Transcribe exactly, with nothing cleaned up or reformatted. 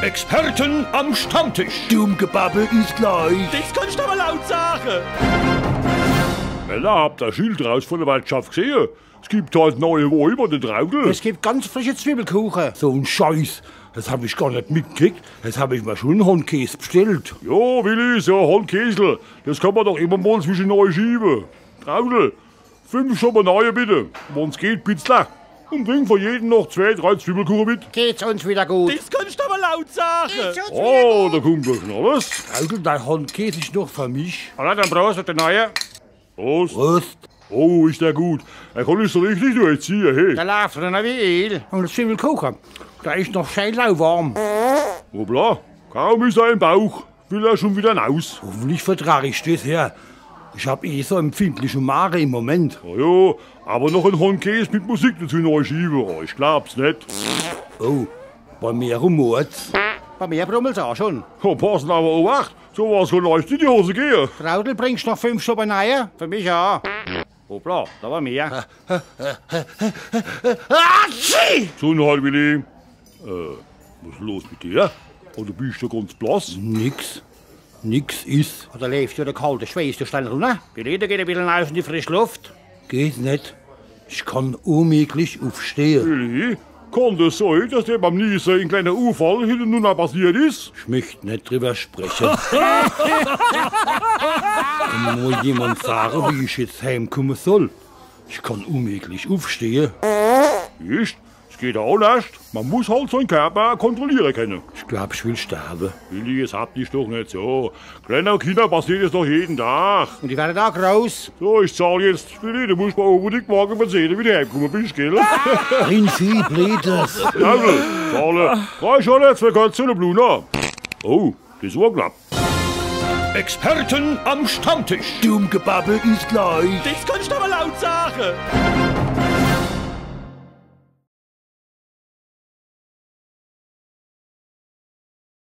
Experten am Stammtisch. Dumm Gebabbel is gleich. Des kannst du awwer laut sage. Männer, habt ihr des Schild draus vor de Wertschaft gesehe? Es gibt heit neie Woi bei de Traudel. Es gibt ganz frische Zwiwwelkuche. So en Scheiß. Des hab ich gar net mitgekriegt. Jetzt hab ich mer schun en Handkäs bestellt. Jo, Willi, so en Handkäsel. Des kann mer doch immer mol zwischenei schiebe. Traudel, fünf Schoppe Neie bitte. Wann's geht, bizzler. Un bring für jeden noch zwee, drei Zwiwwelkuche mit. Geht's uns wieder gut. Des kannst du awwer laut sage. Oh, do kummt doch schun alles. Traudel, dei Handkäs is noch für mich. Alla, dann Prost uff de Neie. Prost. Prost. Oh, is der gut. Der kann ich so richtig durchziehe, hey. Der laaft runner wie Öl. Un de Zwiwwelkuche, der is noch schää lauwarm. Hoppla, kaum is er im Bauch, will er schun wieder naus. Hoffentlich vertrag ich des, Herr. Ich hab eh so empfindliche Mage im Moment. Na jo, awwer noch en Handkäs mit Musik dezu nei schiebe. Oh, ich glaab's net. Oh, bei mir rumort's. Bei mir brummelt's aa schun. Oh, passen awwer Obacht, so was kann leicht in die Hose gehe. Traudel, bringst noch fünf Schoppe Neie? Für mich aa. Hoppla, do war mehr. Atschi! Gesundheit, Willi. Äh, was is los mit dir? Oder bisch du ganz blass? Nix. Nix is. Do laaft jo de kalte Schweiß de Stern runner. Willi, do geh e bissel naus in die frisch Luft. Geht net. Ich kann unmöglich uffstehe. Willi, kann des sei, dass dir beim Niese en kleener Uffall hinnenunner passiert is? Ich möcht net driwwer spreche. Kann mer mol jemand sage, wie ich jetzt heimkumme soll? Ich kann unmöglich uffstehe. Echt? Es geht aa net. Mer muss halt sein Körper kontrolliere kenne. Ich glaab, ich will sterwe. Willi, jetzt hab dich doch net so. Kleener Kinner passiert des doch jeden Tag. Un die werre aa groß. So, ich zahl jetzt. Willi, du musst mer unbedingt morge verzehle, wie du heimkumme bisch, gell? Ein viel Blödes. Jawohl, zahle. Drei Schorle, zwee Kötze un e Bluna. Oh, des war knapp. Experten am Stammtisch. Dumm Gebabbel is gleich. Des kannst du awwer laut sage.